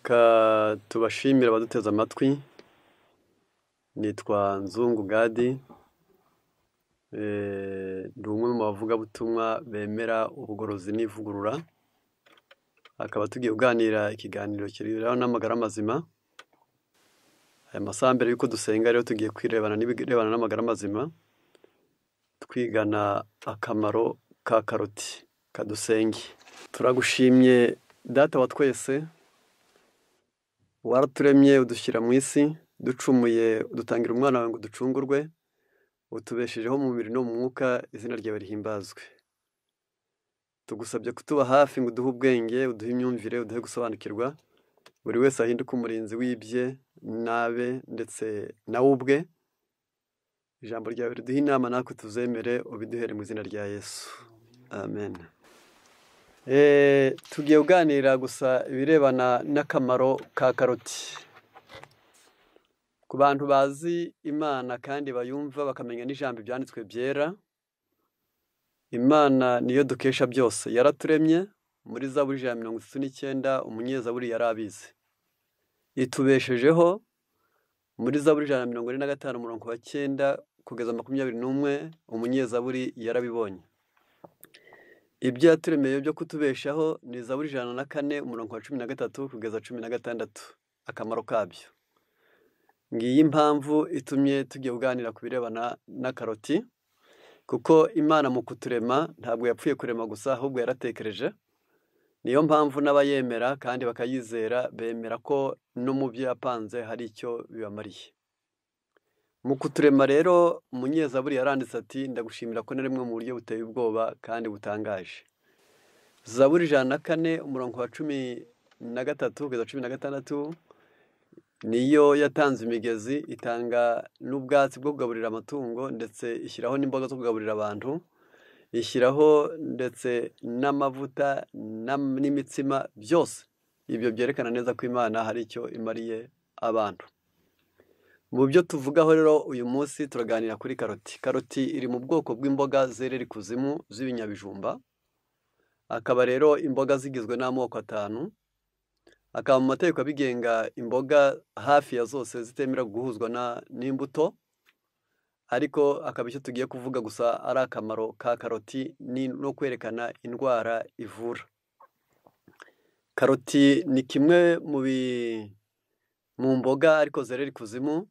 Reka tubashimire abaduteze amatwi, nitwa Nzungu Gadi, ndi umwe mu bavugabutumwa bemera ubugorozi n'ivugurura, akaba tugiye kuganira ikiganiro kirebana n'amagara mazima. Aya masaha mbere y'uko dusenga rero tugiye kwirebana n'ibirebana n'amagara mazima, twigana akamaro ka karoti. Kadusenge. Turagushimye Data wa twese, waraturemye udushyira mu isi, ducumuye udutangira umwana wawe ngo ducungurwe, utubeshejeho mu mubiri no mu mwuka, izina ryawe rihimbazwe. Tugusabye kutuba hafi ngo uduhe ubwenge, uduhe imyumvire, uduhe gusobanukirwa, buri wese ahinduke umurinzi w'ibye n'abe ndetse nawe ubwe. Ijambo ryawe riduhe inama natwe tuzemere, ubiduhere mu izina rya Yesu. Amen. Tugiye kuganira gusa ibirebana n'akamaro ka karoti. Ku bantu bazi Imana kandi bayumva bakamenya n'ijambo ibyanditswe byera, Imana niyo dukesha byose. Yaraturemye muri Zaburi 139, umunyezaburi yari abizi. Itubeshejeho muri Zaburi 145 umurongo wa 9 kugeza 21, umunyezaburi yarabibonye. Ibyo yaturemeye byo kutubeshaho ni Zaburi 104 umurongo wa 13 kugeza 16, akamaro kabyo. Ngiyi impamvu itumye tugiye kuganira ku birebana na karoti, kuko Imana mu kuturema ntabwo yapfuye kurema gusa, ahubwo yaratekereje. Niyo mpamvu n'abayemera kandi bakayizera bemera ko no mu byo yapanze hari icyo bibamariye. Mu kuturema rero, umunyezaburi yaranditse ati ndagushimira ko naremwe mu buryo buteye ubwoba kandi butangaje. Zaburi 104 umurongo wa 13 kugeza 16 niyo yatanze imigezi, itanga n'ubwatsi bwo kugaburira amatungo, ndetse ishyiraho n'imboga zo kugaburira abantu, ishyiraho ndetse n'amavuta n'imitsima, byose. Ibyo byerekana neza ko Imana hari icyo imariye abantu. Mu byo tuvugaho rero uyu munsi turaganira kuri karoti. Karoti iri mu bwoko bw'imboga zerera ikuzimu z'ibinyabijumba, akaba rero imboga zigizwe n'amoko 5, akaba mu mategeko abigenga imboga hafi ya zose zitemera guhuzwa n'imbuto, ariko akaba icyo tugiye kuvuga gusa ari akamaro ka karoti no kwerekana indwara ivura. Karoti ni kimwe mu mboga ariko zerera ikuzimu,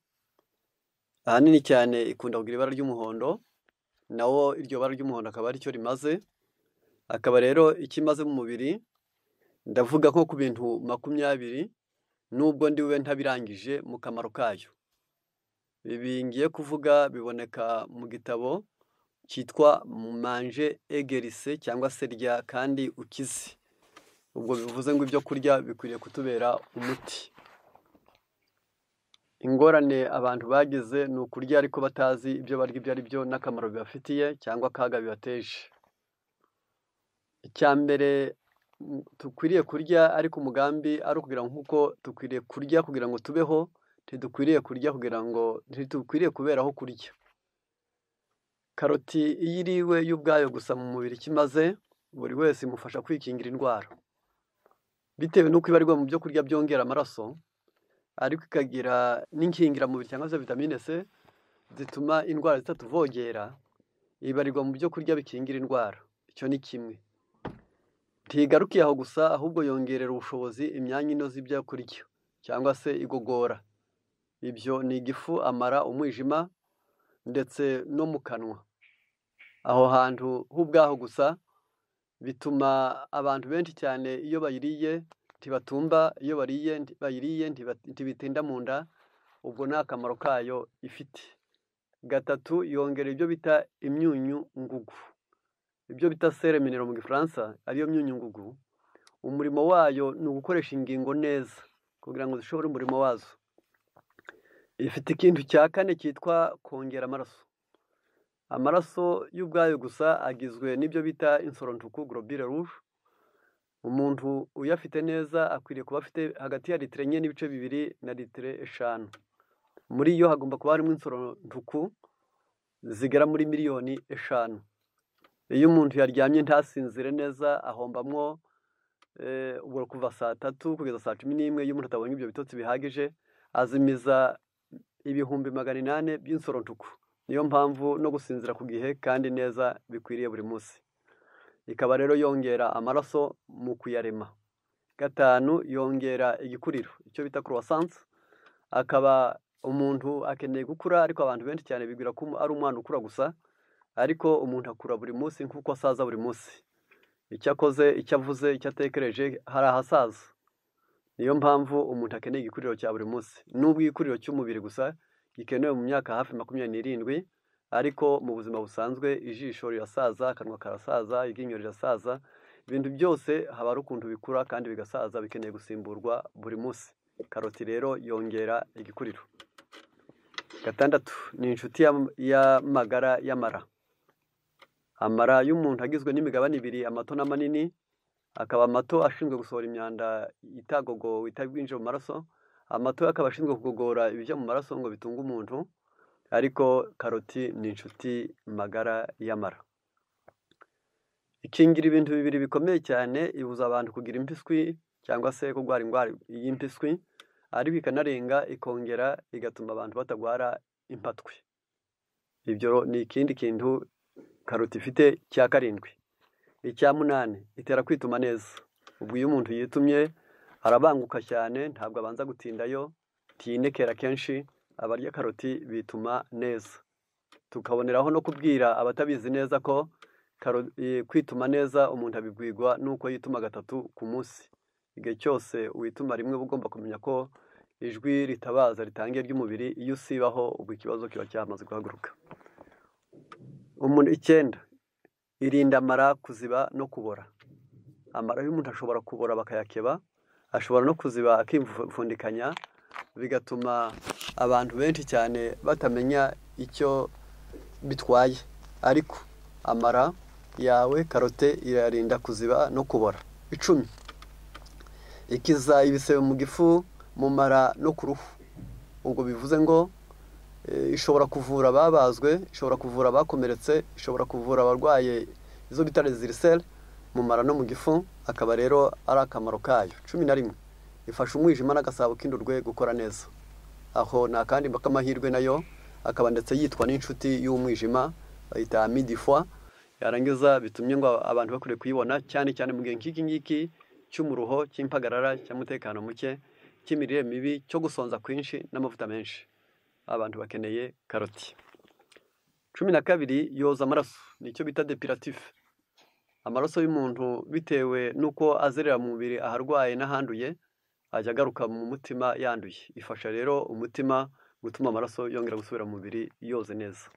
ahanini cyane ikunda kugira ibara ry'umuhondo, nawo iryo bara ry'umuhondo akaba aricyo rimaze. Akaba rero ikimaze mu mubiri, ndavuga nko ku bintu 20, nubwo ndiwe ntabirangije mu kamaro kayo. Ibi ngiye kuvuga biboneka mu gitabo cyitwa Manje Egerise cyangwa se Rya kandi Ukize. Ubwo bivuze ngo ibyo kurya bikwiriye kutubera umuti. Ingorane abantu bagize ni ukurya ariko batazi ibyo barya ibyo ari byo n'akamaro bibafitiye cyangwa akaga bibateje. Icya mbere dukwiriye kurya ariko umugambi ari ukugira ngo nkuko dukwiriye kurya kugira ngo tubeho, ntidukwiriye kurya kugira ngo ntidukwiriye kuberaho kurya. Karoti iyo iriwe y'ubwayo gusa mu mubiri ikimaze, buri wese imufasha kwikingira indwara. Bitewe n'uko ibarirwa mu byo kurya byongera amaraso, ariko ikagira n'inkingiramubiri cyangwa se vitamine C zituma indwara zitatuvogera, ibarirwa mu byo kurya bikingira indwara. Icyo ni kimwe. Ntigarukiye aho gusa, ahubwo yongerera ubushobozi imyanya inoze ibyo kurya cyangwa se igogora. Ibyo ni igifu, amara, umwijima ndetse no mu kanwa. Aho hantu h'ubwaho gusa bituma abantu benshi cyane iyo bayiriye ntibatumba, iyo bayiriye ntibitinda mu nda, ubwo ni akamaro kayo ifite. 3, yongera ibyo bita imyunyu ngugu, ibyo bita sere minero mu Gifaransa, ariyo myunyu ngugu. Umurimo wayo ni ugukoresha ingingo neza kugira ngo zishobore umurimo wazo. Ifite ikintu cya 4 cyitwa kongera amaraso. Amaraso y'ubwayo gusa agizwe n'ibyo bita insorontuku, globule rouge. Umuntu uyafite neza akwiriye kuba afite hagati ya litiro 4.2 na litiro 5. Muri yo hagomba kuba harimo insorontuku zigera muri 5 miliyoni. Iyo umuntu yaryamye ntasinzire neza ahombamwo Ubwo kuva saa 3 kugeza saa 11, iyo umuntu atabonye ibyo bitotsi bihagije azimiza 800,000 by'insorontuku. Niyo mpamvu no gusinzira ku gihe kandi neza bikwiriye buri munsi. Ikaba rero yongera amaraso mu kuyarema. 5, yongera igikuriro, icyo bita croissance. Akaba umuntu akeneye gukura, ariko abantu benshi cyane bibwira ko ari umwana ukura gusa, ariko umuntu akura buri munsi nk'uko asaza buri munsi. Icyo akoze, icyo avuze, icyo atekereje, hari ahasaza. Niyo mpamvu umuntu akeneye igikuriro cya buri munsi. Nubwo igikuriro cy'umubiri gusa gikenewe mu myaka hafi 27, ariko mu buzima busanzwe ijisho rirasaza, akanwa karasaza, iryinyo rirasaza, ibintu byose haba hari ukuntu bikura kandi bigasaza, bikeneye gusimburwa buri munsi. Karoti rero yongera igikuriro. 6, ni inshuti y'amagara y'amara. Amara y'umuntu agizwe n'imigabane 2, amato n'amanini. Akaba amato ashinzwe gusohora imyanda itagogowe itabwinjira mu maraso, amato akaba ashinzwe kugogora ibijya mu maraso ngo bitunge umuntu. Ariko karoti ni inshuti magara y'amara. Ikingira ibintu 2 bikomeye cyane, ibuza abantu kugira impiswi cyangwa se kurwara indwara y'impiswi, ariko ikanarenga ikongera igatuma abantu batagwara impatwe. Ibyo ni ikindi kintu karoti ifite cya 7. Icya 8, itera kwituma neza. Ubwo iyo umuntu yitumye arabanguka cyane, ntabwo abanza gutindayo, ntiyinekera kenshi. Abarya karoti bituma neza. Tukaboneraho no kubwira abatabizi neza ko kwituma neza umuntu abibwirwa nuko yituma 3 ku munsi. Igihe cyose wituma rimwe uba ugomba kumenya ko ijwi ritabaza ritangiye ry'umubiri, iyo usibaho ubwo ikibazo kiba cyamaze guhaguruka. 9, irinda amara kuziba no kubora. Amara y'umuntu ashobora kubora bakayakeba, ashobora no kuziba akimfundikanya, bigatuma abantu benshi cyane batamenya icyo bitwaye. Ariko amara yawe karote irarinda kuziba no kubora. 10, ikiza ibisebe mu gifu, mu mara no ku ruhu. Ubwo bivuze ngo ishobora kuvura ababazwe, ishobora kuvura abakomeretse, ishobora kuvura abarwaye izo bita ulcère mu mara no mu gifu, akaba rero ari akamaro kayo. 11, ifasha umwijima n'agasabo k'indurwe gukora neza. Aho ni akandi k'amahirwe nayo, akaba ndetse yitwa n'inshuti y'umwijima, bayita midifoi. Yarangiza bitumye ngo abantu bakwiriye kuyibona cyane cyane mu gihe nk'iki ngiki cy'umuruho, cy'impagarara, cy'umutekano muke, cy'imirire mibi, cyo gusonza kwinshi n'amavuta menshi. Abantu bakeneye karoti. 12, yoza amaraso, nicyo bita depiratif. Amaraso y'umuntu bitewe nuko azerera mu mubiri aharwaye n'ahanduye, ajya agaruka mu mutima yanduye. Ifasha rero umutima gutuma amaraso yongera gusubira mu mubiri yoze neza.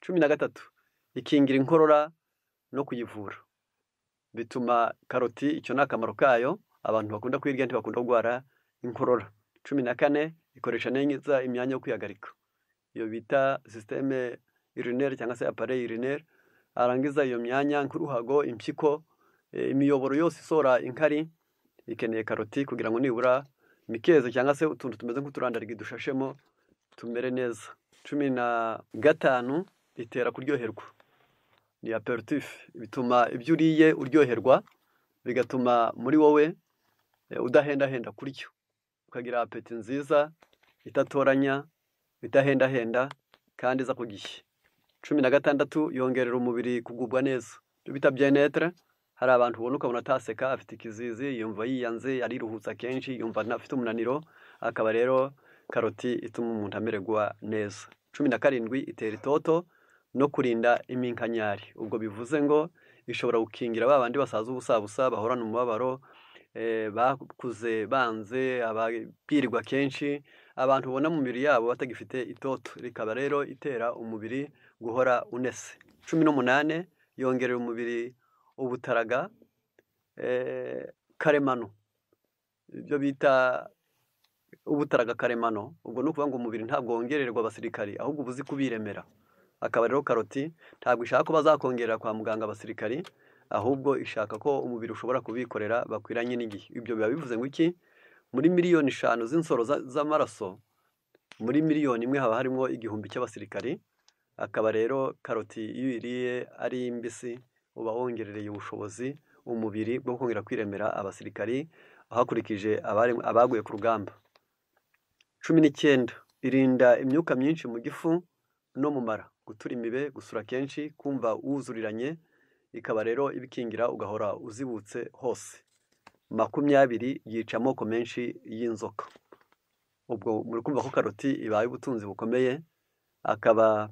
13, ikingira inkorora no kuyivura. Bituma karoti, icyo ni akamaro kayo, abantu bakunda kuyirya ntibakunda kurwara inkorora. 14, ikoresha neza imyanya yo kwihagarika, iyo bita système urinaire cyangwa se appareil urinaire. Arangiza iyo myanya nk'uruhago, impyiko, imiyoboro yose isohora inkari ikeneye karoti kugira ngo nibura mikeze cyangwa se utuntu tumeze nk'uturandarigi dushashemo tumere neza. 15, itera kuryoherwa, ni aperitif. Bituma ibyo uriye uryoherwa, bigatuma muri wowe udahendahenda kurya, ukagira apeti nziza itatoranya, itahendahenda kandi iza ku gihe. 16, yongerera umubiri kugubwa neza, ibyo bita bien-être. Hari abantu ubona ukabona ataseka, afite ikizizi, yumva yiyanze, ariruhutsa kenshi, yumva afite umunaniro. Akaba rero karoti ituma umuntu amererwa neza. 17, itera itoto no kurinda iminkanyari. Ubwo bivuze ngo ishobora gukingira ba bandi basaza ubusabusa, bahorana umubabaro, bakuze banze, ababwirwa kenshi, abantu ubona mu mibiri yabo batagifite itoto. Rikaba rero itera umubiri guhora unese. 18, yongerera umubiri ubutaraga karemano, ibyo bita ubutaraga karemano. Ubwo ni ukuvuga ngo umubiri ntabwo wongererwa abasirikari, ahubwo uba uzi kubiremera. Akaba rero karoti ntabwo ishaka ko bazakongerera kwa muganga abasirikari, ahubwo ishaka ko umubiri ushobora kubikorera bakwiranye n'igihe. Ibyo biba bivuze ngo iki? Muri 5 miliyoni z'insoro z'amaraso, muri 1 miliyoni haba harimo 1000 cy'abasirikari. Akaba rero karoti iyo uyiriye ari mbisi uba wongerereye ubushobozi umubiri bwo kongera kwiremera abasirikari hakurikije abaguye ku rugamba. 19 irinda imyuka myinshi mu gifu no mu mara, gutura imibe, gusura kenshi, kumva wuzuriranye, ikaba rero ibikingira ugahora uzibutse hose. 20 yica amoko menshi y'inzoka. Ubwo muri kumva ko karoti ibaye ubutunzi bukomeye, akaba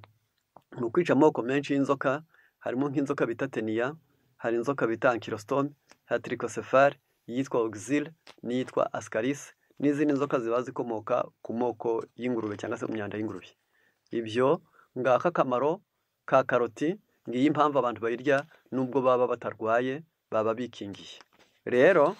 mu kwica amoko menshi y'inzoka harimo nk'inzoka bita teniya, hari inzoka bita ankylostome, hari trichocephale, iyitwa oxyle n'iyitwa ascaris, n'izindi nzoka ziba zikomoka ku moko y'ingurube cyangwa se mu myanda y'ingurube. Ibyo ngaka akamaro ka karoti, ngiyi impamvu abantu bayirya nubwo baba batarwaye baba bikingiye. Rero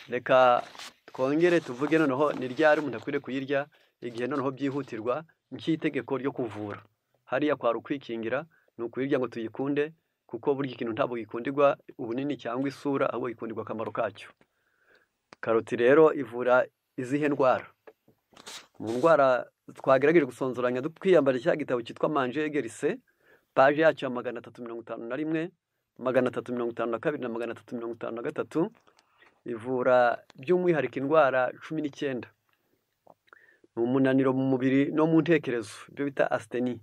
reka twongere tuvuge noneho ni ryari umuntu akwiriye kuyirya, igihe noneho byihutirwa nk'itegeko ryo kuvura. Hariya kwari ukwikingira, ni ukuyirya ngo tuyikunde, kuko burya ikintu ntabwo gikundirwa ubunini cyangwa isura, ahubwo gikundirwa akamaro kacyo. Karoti rero ivura izihe ndwara? Mu ndwara twagerageje gusonzoranya twiyambara cya gitabo cyitwa Manger Guérissez, paje yacyo ya 351, 352 na 353, ivura by'umwihariko indwara 19. Ni umunaniro mu mubiri no mu ntekerezo, ibyo bita astenie.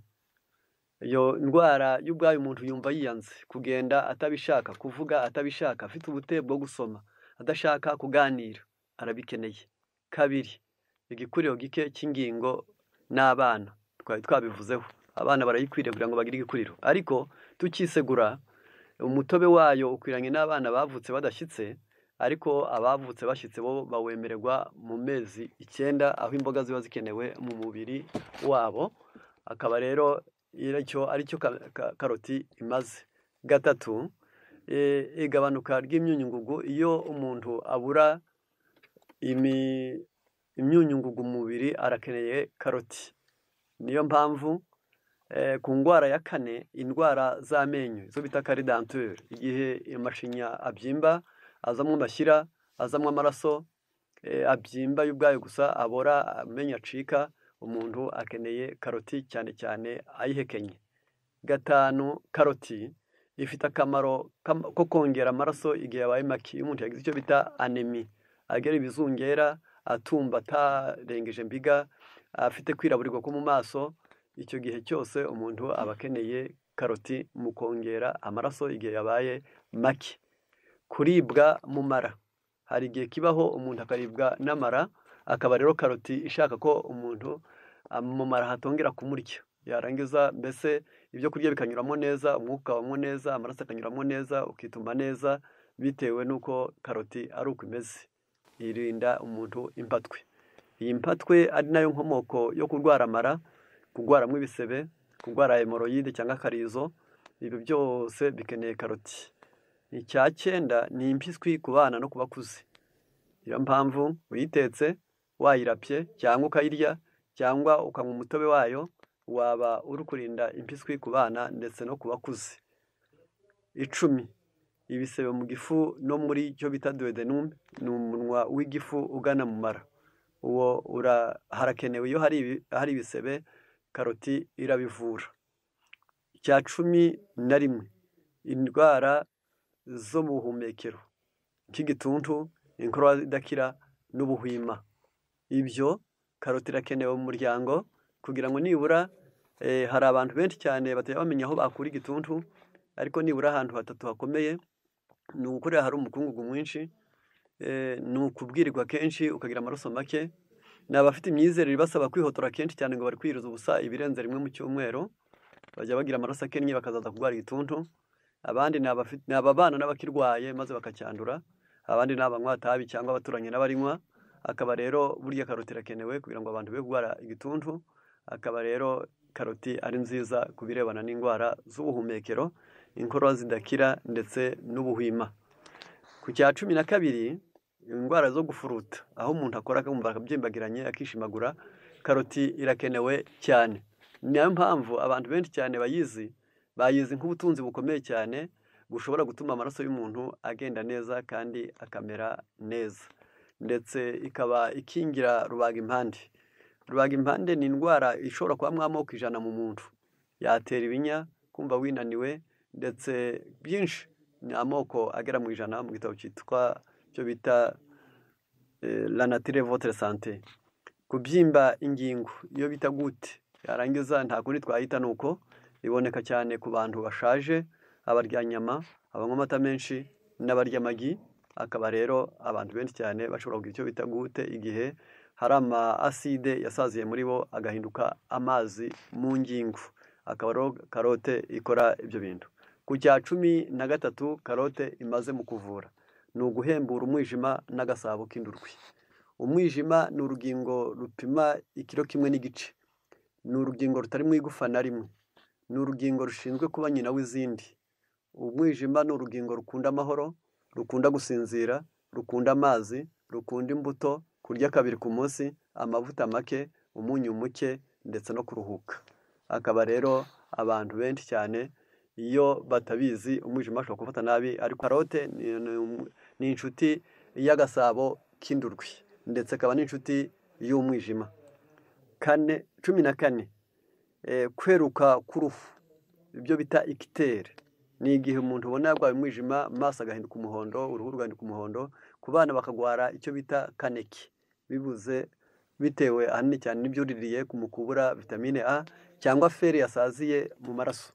Iyo ndwara y'ubwayo umuntu yumva yiyanze, kugenda atabishaka, kuvuga atabishaka, afite ubute bwo gusoma, adashaka kuganira, arabikeneye. 2, igikuriro gike cy'ingingo n'abana, twari twabivuzeho. Abana barayikwiriye kugira ngo bagire igikuriro, ariko tukisegura umutobe wayo ukwiranye n'abana bavutse badashyitse, ariko abavutse bashyitse bo bawemererwa mu mezi 9, aho imboga ziba zikenewe mu mubiri wabo. Akaba rero icyo aricyo karoti imaze. 3, igabanuka ry'imyunyungugu. Iyo umuntu abura imyunyungugu mu mubiri arakeneye karoti. Niyo mpamvu ku ndwara ya 4, indwara z'amenyo izo bita carie dentaire, igihe amashinya abyimba azamwo amashyira, azamwo amaraso, abyimba y'ubwayo gusa, abora, amenyo acika, umuntu akeneye karoti cyane cyane ayihekenye. 5, karoti ifite akamaro ko kongera amaraso igihe yabaye make. Iyo umuntu yagize icyo bita anémie, agera ibizungera, atumba atarengeje mbiga, afite kwiraburirwa ko mu maso, icyo gihe cyose umuntu aba akeneye karoti mu kongera amaraso igihe yabaye make. Kuribwa mu mara, hari igihe kibaho umuntu akaribwa n'amara, akaba rero karoti ishaka ko umuntu mu mara hatongera kumurya, yarangiza mbese ibyo kurya bikanyuramo neza, umwuka ukabamo neza, amaraso akanyuramo neza, ukituma neza, bitewe n'uko karoti ari uko imeze. Irinda umuntu impatwe. Iyi mpatwe ari nayo nkomoko yo kurwara amara, kurwaramo ibisebe, kurwara hémorroïdes cyangwa akarizo, ibyo byose bikeneye karoti. Icya 9 ni impiswi ku bana no ku bakuze. Niyo mpamvu uyitetse wayirapye cyangwa ukayirya cyangwa ukanywa umutobe wayo, waba uri kurinda impiswi ku bana ndetse no ku bakuze. 10, ibisebe mu gifu no muri cyo bita duodenum, ni umunwa w'igifu ugana mu mara. Uwo harakenewe iyo hari ibisebe, karoti irabivura. Icya 11, indwara zo mu buhumekero nk'igituntu, inkorora idakira n'ubuhwima. Ibyo karoti irakenewe mu muryango kugira ngo nibura hari abantu benshi cyane batajya bamenya aho bakura igituntu, ariko nibura ahantu 3 hakomeye ni ugukorera hari umukungugu mwinshi, ni ukubwirirwa kenshi ukagira amaraso make, ni abafite imyizerere ibasaba kwihotora kenshi cyane ngo bari kwiriza ubusa ibirenze rimwe mu cyumweru, bajya bagira amaraso akennye bakazaza kurwara igituntu. Abandi ni ababana n'abakirwaye maze bakacyandura, abandi ni abanywa tabi cyangwa abaturanyi n'abarinywa. Akaba rero burya karoti irakenewe kugira ngo abantu be kurwara igituntu. Akaba rero karoti ari nziza ku birebana n'indwara z'ubuhumekero, inkorora zidakira ndetse n'ubuhwima. Ku cya 12, indwara zo gufuruta, aho umuntu akora akumva akabyimbagiranye akishimagura, karoti irakenewe cyane. Niyo mpamvu abantu benshi cyane bayizi nk'ubutunzi bukomeye cyane bushobora gutuma amaraso y'umuntu agenda neza kandi akamera neza, ndetse ikaba ikingira rubagimpande. Rubagimpande ni indwara ishobora kubamo amoko 100 mu muntu, yatera ibinya, kumva winaniwe, ndetse byinshi. Ni amoko agera mu 100 mu gitabo cyitwa cyo bita La nature votre santé. Kubyimba ingingo iyo bita gute, yarangiza nta kundi twahita nuko iboneka cyane ku bantu bashaje, abarya nyama, abanywa amata menshi n'abarya amagi. Akaba rero abantu benshi cyane bashobora kugira icyo bita gute igihe hari ama acide yasaziye muri bo agahinduka amazi mu ngingo. Akaba rero karote ikora ibyo bintu. Ku cya 13 karote imaze mu kuvura ni uguhembura umwijima n'agasabo k'indurwe. Umwijima ni urugingo rupima ikiro 1.5, ni urugingo rutari mu igufa na rimwe, ni urugingo rushinzwe kuba nyina w'izindi. Umwijima ni urugingo rukunda amahoro, rukunda gusinzira, rukunda amazi, rukunda imbuto, kurya kabiri ku munsi, amavuta make, umunyu muke ndetse no kuruhuka. Akaba rero abantu benshi cyane iyo batabizi umwijima ashobora gufata nabi, ariko karote ni inshuti y'agasabo k'indurwe ndetse akaba n'inshuti y'umwijima. 14 kweruka k'uruhu, ibyo bita ikitere, ni igihe umuntu ubona yarwaye umwijima amaso agahinduka umuhondo, uruhu rugahinduka umuhondo. Ku bana bakagwara icyo bita kaneke, bibuze bitewe ahanini cyane n'ibyuririye mu kubura vitamine A cyangwa feri yasaziye mu maraso.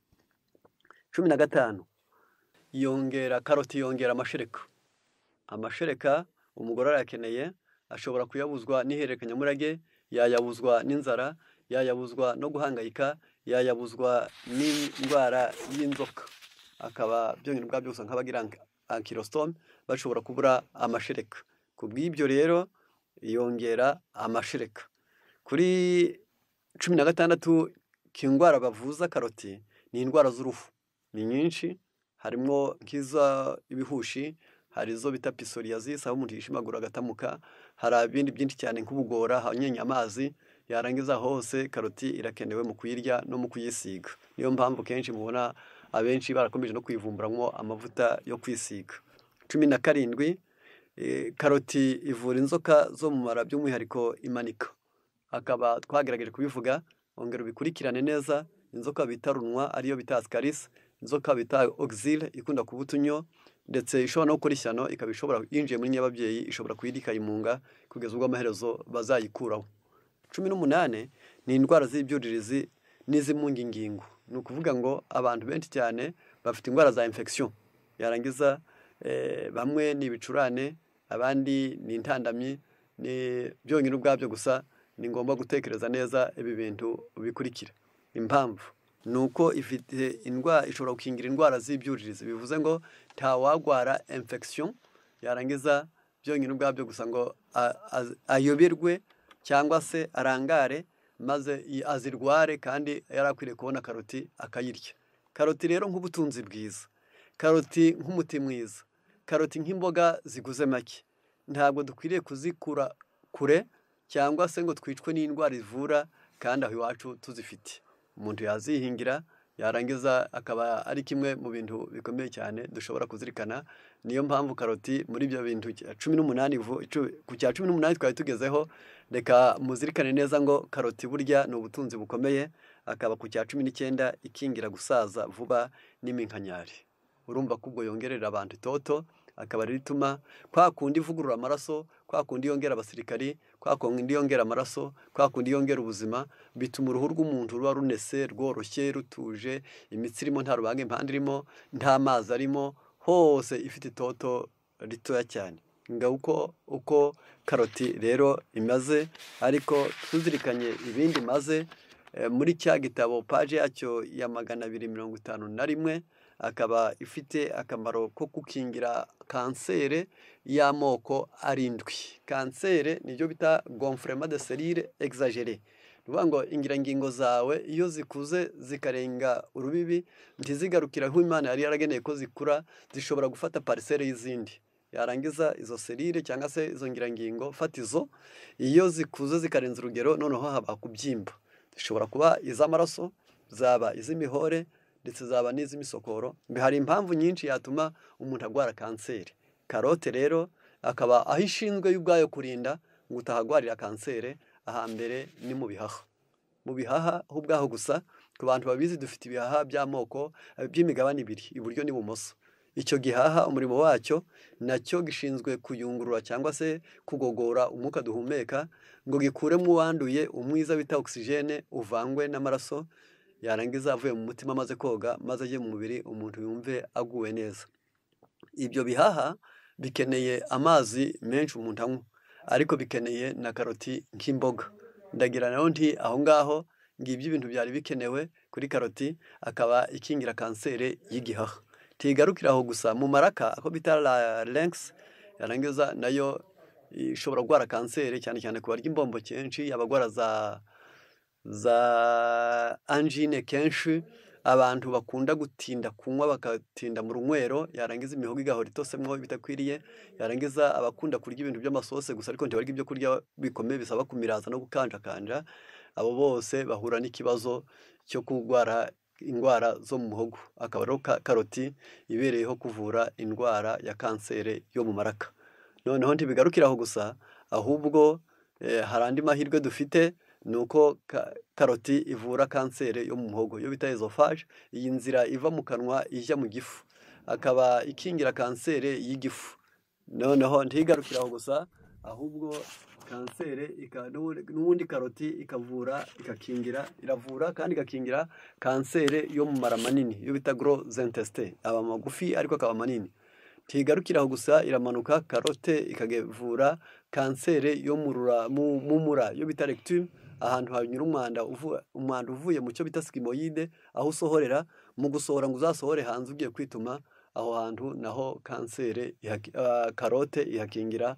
15 yongera karoti yongera amashereka. Amashereka umugore arayakeneye, ashobora kuyabuzwa n'ihererekanyamurage, yayabuzwa n'inzara, yayabuzwa no guhangayika, yayabuzwa n'indwara y'inzoka. Akaba byonyine ubwabyo gusa nk'abagira ankylostome bashobora kubura amashereka. Ku bw'ibyo rero yongera amashereka. Kuri 16 k'indwara bavuza karoti ni indwara z'uruhu, ni nyinshi, harimo nk'iza ibihushi, hari izo bita psoriasis aho umuntu yishimagura agatamuka, hari ibindi byinshi cyane nk'ubugora hanyenya amazi, yarangiza hose karoti irakenewe mu kuyirya no mu kuyisiga. Niyo mpamvu kenshi mubona abenshi barakomeje no kuyivumburamwo amavuta yo kwisiga. 17 karoti ivura inzoka zo mu mara by'umwihariko imanika. Akaba twagerageje kubivuga, ongera ubikurikirane neza. Inzoka bita runwa ariyo bita ascaris, inzoka bita oxyle ikunda kuba utunyo, ndetse ishobora no gukora ishyano, ikaba ishobora yinjiye muri nyababyeyi ishobora kuyirya ikayimunga kugeza ubwo amaherezo bazayikuraho. 18 ni indwara z'ibyuririzi n'izimunga ingingo. Ni ukuvuga ngo abantu benshi cyane bafite indwara za infection, yarangiza bamwe ni ibicurane, abandi ni intandamyi, ni byonyine ubwabyo gusa. Ni ngombwa gutekereza neza ibi bintu bikurikira. Impamvu ni uko ifite indwara ishobora gukingira indwara z'ibyuririzi, bivuze ngo ntawagwara infection yarangiza byonyine ubwabyo gusa ngo ayoberwe cyangwa se arangare maze azirware, kandi yari akwiriye kubona karoti akayirya. Karoti rero nk'ubutunzi bwiza, karoti nk'umuti mwiza, karoti nk'imboga ziguze make, ntabwo dukwiriye kuzikura kure cyangwa se ngo twicwe n'indwara ivura kandi aho iwacu tuzifite. Umuntu yazihingira yarangiza akaba ari kimwe mu bintu bikomeye cyane dushobora kuzirikana. Niyo mpamvu karoti muri ibyo bintu 18 ku cya 18 twari tugezeho, reka muzirikane neza ngo karoti burya ni ubutunzi bukomeye. Akaba ku cya 19 ikingira gusaza vuba n'iminkanyari. Urumva ko ubwo yongerera abantu itoto, akaba ari ituma kwa kundi ivugurura amaraso, kwa kundi yongera abasirikari, kwa kundi yongera amaraso, kwa kundi yongera ubuzima, bituma uruhu rw'umuntu ruba runese, rworoshye, rutuje, imitsi irimo nta rubange impande irimo, nta mazi arimo, hose ifite itoto ritoya cyane. Nga uko karoti rero imaze, ariko tuzirikanye ibindi maze muri cya gitabo paje yacyo ya 251, akaba ifite akamaro ko gukingira kansere y'amoko 7. Kansere nibyo bita gonflement de cellules exagéré. Ni ukuvuga ngo ingirangingo zawe iyo zikuze zikarenga urubibi, ntizigarukira aho Imana yari yarageneye ko zikura, zishobora gufata parcelle y'izindi. Yarangiza izo selire cyangwa se izo ngirangingo fatizo iyo zikuze zikarenza urugero, noneho haba kubyimba. Zishobora kuba iz'amaraso, zaba iz'imihore, ndetse zaba n'iz'imisokoro. Hari impamvu nyinshi yatuma umuntu agwara kanseri. Karote rero akaba aho ishinzwe y'ubwayo kurinda ngo utahagwarira kanseri, ahambere ni mu bihaha. Mu bihaha ho ubwaho gusa, ku bantu babizi dufite ibihaha by'amoko by'imigabane ibiri, iburyo n'ibumoso. Icyo gihaha umurimo wacyo nacyo gishinzwe kuyungurura cyangwa se kugogora umwuka duhumeka ngo gikuremo uwanduye umwiza bita oxygene uvangwe n'amaraso, yarangiza avuye mu mutima amaze koga maze ajye mu mubiri umuntu yumve aguwe neza. Ibyo bihaha bikeneye amazi menshi umuntu anywa, ariko bikeneye na karoti nk'imboga. Ndagira nayo nti aho ngaho ngibyo ibintu byari bikenewe kuri karoti, akaba ikingira kanseri y'igihaha. Tigarukira aho gusa, mu maraka ako bita larynx, yarangiza nayo ishobora kurwara kanseri cyane cyane ku barya imbombo kenshi, abagwara za angine kenshi, abantu bakunda gutinda kunywa bakatinda mu runywero, yarangiza imihogo igahora itosemwo bitakwiriye, yarangiza abakunda kurya ibintu by'amasose gusa ariko ntibarya ibyo kurya bikomeye bisaba kumiraza no gukanjakanja, abo bose bahura n'ikibazo cyo kurwara indwara zo mu muhogo. Akaba rero karoti ibereyeho kuvura indwara ya kanseri yo mu maraka. Noneho ntibigarukira aho gusa, ahubwo hari andi mahirwe dufite, ni uko karoti ivura kanseri yo mu muhogo, iyo bita esophage, iyi nzira iva mu kanwa ijya mu gifu, akaba ikingira kanseri y'igifu. Noneho ntigarukira aho gusa, ahubwo kanseri n'ubundi karoti ikavura, ikakingira, iravura kandi igakingira kanseri yo mu mara manini, iyo bita gros intestin, aba magufi ariko akaba manini. Ntigarukira aho gusa, iramanuka karote ikavura kanseri yo mu mura, iyo bita rectum, ahantu hanyura umwanda uvuye mu cyo bita sigmoide, aho usohorera, mu gusohora ngo uzasohore hanze ugiye kwituma, aho hantu naho kanseri karote ihakingira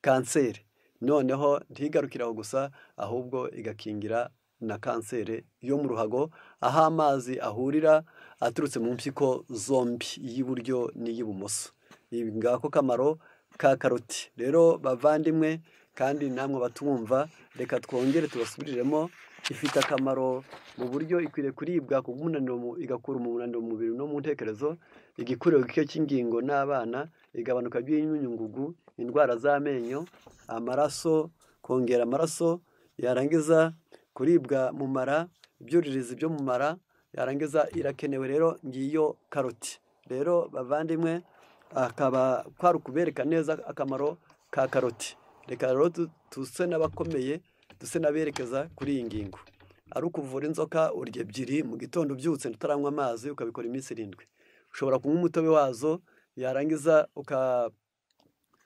kanseri. Noneho ntigarukira aho gusa, ahubwo igakingira na kanseri yo mu ruhago, aho amazi ahurira aturutse mu mpyiko zombi, iy'iburyo n'iy'ibumoso. Ibi ngako kamaro ka karoti. Rero bavandimwe kandi namwe batumva, reka twongere tubasubiriremo. Ifite akamaro mu buryo ikwiriye kuribwa ku bw'umunaniro, igakura umunaniro mu mubiri no mu ntekerezo, igikuriro gike cy'ingingo n'abana, igabanuka ry'imyunyungugu, indwara z'amenyo, amaraso, kongera amaraso, yarangiza kuribwa mu mara, ibyuririzi byo mu mara, yarangiza irakenewe. Rero ngiyo karoti. Rero bavandimwe, akaba kwari ukubereka neza akamaro ka karoti. Reka rero tuse n'abakomeye, duse n'aberekeza kuri iyi ngingo. Ari ukuvura inzoka, urya ebyiri mu gitondo ubyutse utaranywa amazi, ukabikora iminsi 7. Ushobora kunywa umutobe wazo, yarangiza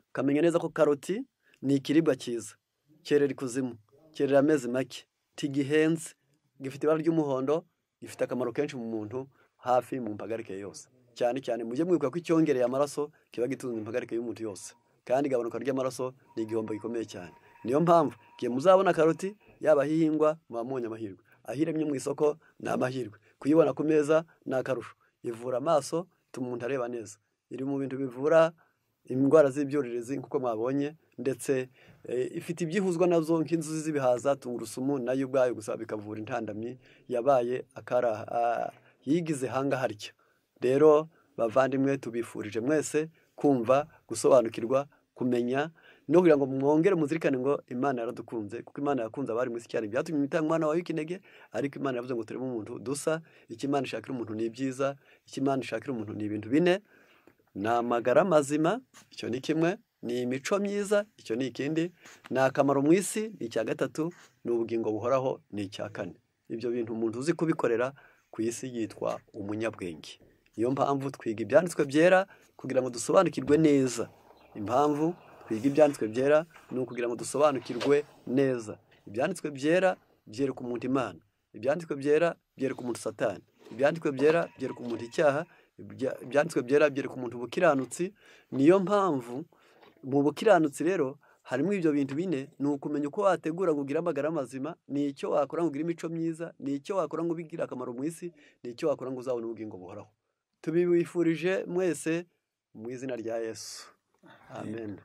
ukamenya neza ko karoti ni ikiribwa cyiza, cyerera ikuzimu, cyerera amezi make, ntigihenze, gifite ibara ry'umuhondo, gifite akamaro kenshi mu muntu hafi mu mpagarike yose. Cyane cyane mujye mwibuka ko icyongereye amaraso kiba gitunze impagarike y'umuntu yose, kandi igabanuka ry'amaraso ni igihombo gikomeye cyane. Niyo mpamvu igihe muzabona karoti, yaba aho ihingwa muba mubonye amahirwe, aho iremye mu isoko ni amahirwe, kuyibona ku meza ni akarusho. Ivura amaso, ituma umuntu areba neza, iri mu bintu bivura indwara z'ibyuririzi nk'uko mwabonye, ndetse ifite ibyihuzwa nazo nk'inzuzi z'ibihaza, tungurusumu nayo ubwayo gusa bikavura intandamyi yabaye akara yigize hanga harya. Rero bavandimwe, tubifurije mwese kumva, gusobanukirwa, kumenya, no kugira ngo mwongere muzirikane ngo Imana yaradukunze, kuko Imana yakunze abari mu isi cyane, byatumye itanga umwana wayo w'ikinege, ariko Imana yavuze ngo turebe umuntu dusa. Icyo Imana ishakira umuntu ni ibyiza, icyo Imana ishakira umuntu ni ibintu bine: ni amagara mazima, icyo ni kimwe, ni imico myiza, icyo ni ikindi, ni akamaro mu isi, ni icya gatatu, ni ubugingo buhoraho, ni icya kane. Ibyo bintu umuntu uzi kubikorera ku isi yitwa umunyabwenge. Niyo mpamvu twiga ibyanditswe byera kugira ngo dusobanukirwe neza. Impamvu twiga ibyanditswe byera ni ukugira ngo dusobanukirwe neza. Ibyanditswe byera byereka umuntu Imana, ibyanditswe byera byereka umuntu Satani, ibyanditswe byera byereka umuntu icyaha, ibyanditswe byera byereka umuntu ubukiranutsi. Niyo mpamvu mu bukiranutsi rero harimo ibyo bintu bine: ni ukumenya uko wategura ngo ugire amagara mazima, ni icyo wakora ngo ugire imico myiza, ni icyo wakora ngo ubigire akamaro mu isi, ni icyo wakora ngo uzabone ubugingo buhoraho. Tubibifurije mwese mu izina rya Yesu. Amen.